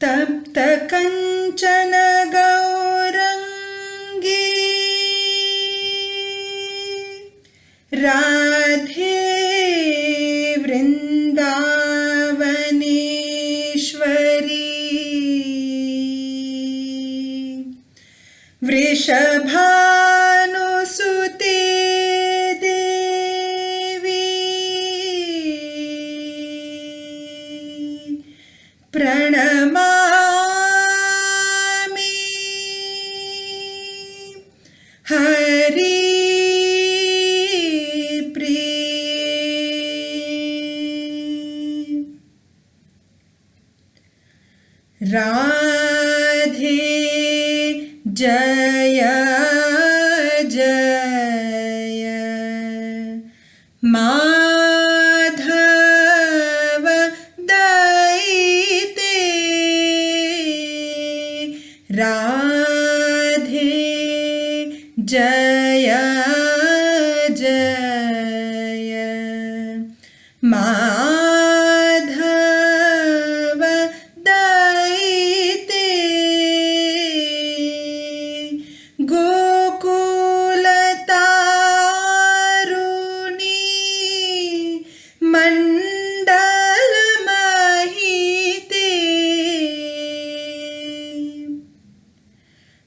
तप्त कञ्चन गौरङ्गी राधे वृन्दावनेश्वरी। वृषभानुसुते देवी प्रणमामि हरि प्रिये। राधे जय जय माधव दयिते। राधे जय जय माधव दयिते। गोकुलतारुणी मण्डलमहिते।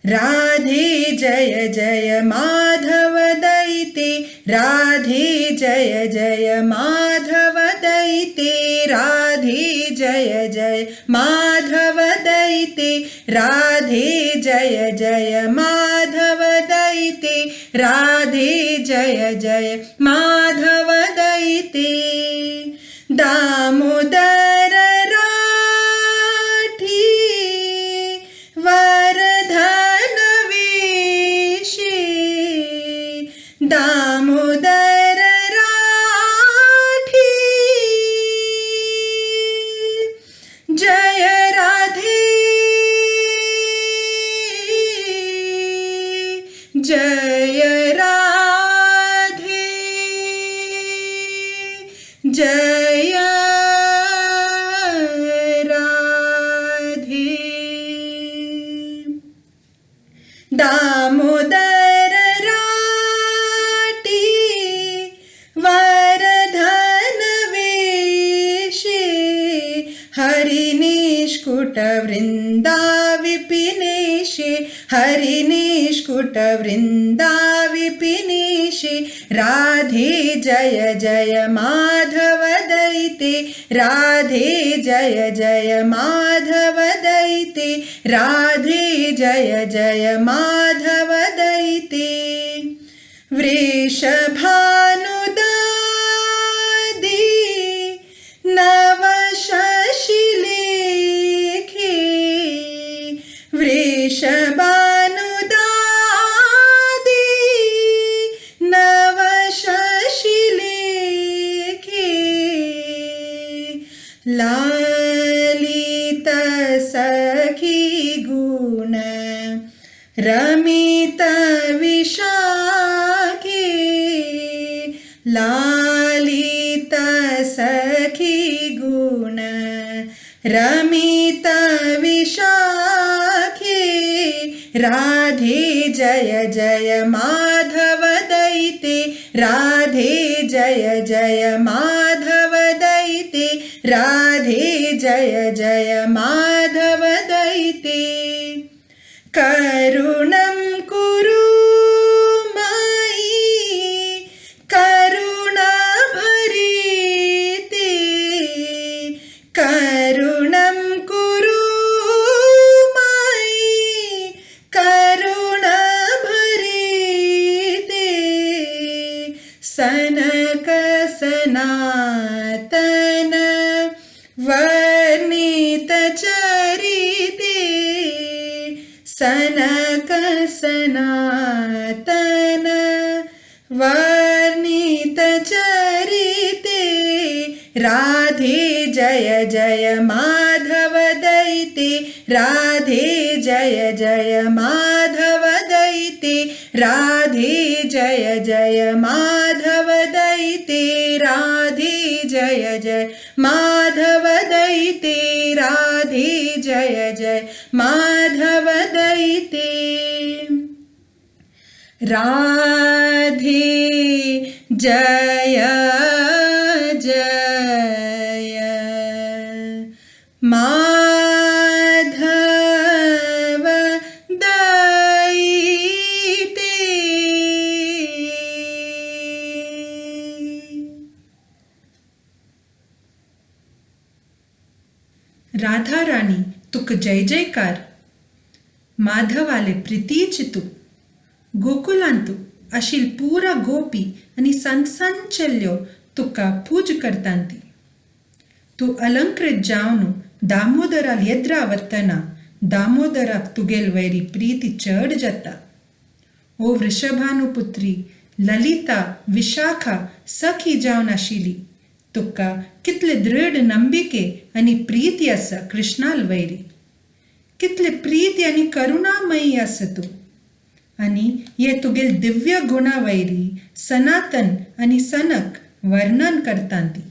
राधे जय जय माधव दयिते। राधे जय जय माधव दयिते। राधे जय जय माधव दयिते। राधे जय जय माधव दयिते। राधे जय जय माधव दयिते। दामोदर राठी वरधन वेशे। दामोदर राठी जय राधे जय राधे जय राधे। दामोदर राटी वरधन वेशे। हरिनिष्कुट वृन्दा विपिनेशे। हरिनिष्कुट वृन्दा विपिनेशे। राधे जय जय माधव दयिते। राधे जय जय माधव दयिते। राधे जय जय माधव दयिते। वृषभानुदादी नवशशिलेखे। वृषभानुदादी नवशशिलेखे। लालित सखी गुण रमित विशाखे। लालित सखी गुण रमित विशाखे। राधे जय जय माधव दयिते। राधे जय जय माधव दयिते। राधे जय जय माधव दयिते। करुणं कुरु मयि करुणाभरिते। करुणं कुरु मयि करुणाभरिते। सनक सनातन वर्णित चरिते। सनक सनातन वर्णित चरिते। राधे जय जय माधव दयिते। राधे जय जय माधव दयिते। राधे जय जय माधव दयिते। राधे जय जय माधव दयिते। राधे जय जय जय माधव दैते. राधे जय जय माधव दैते. राधा राणी तुका जय जयकार. माधवाले प्रितीची तूं. गोकुलांतु आशिल पुरा गोपी आनी सान चेल्यो तुका पूज करतांती. तूं अलंकृत जावन दामोदराल येद्रा वतना दामोदराक तुगेल वैरी प्रीती चड जाता. ओ वृषभानुपुत्री ललिता विशाखा सखी जावन आशिल्ली तुका कितले दृढ नंबिके आनी प्रीती आसा कृष्णाल वैरी. कितले प्रीती आनी करुणामयी आसा तूं. आनी हे तुगेल दिव्य गुणा वैरी सनातन आनी सनक वर्णन करतांती.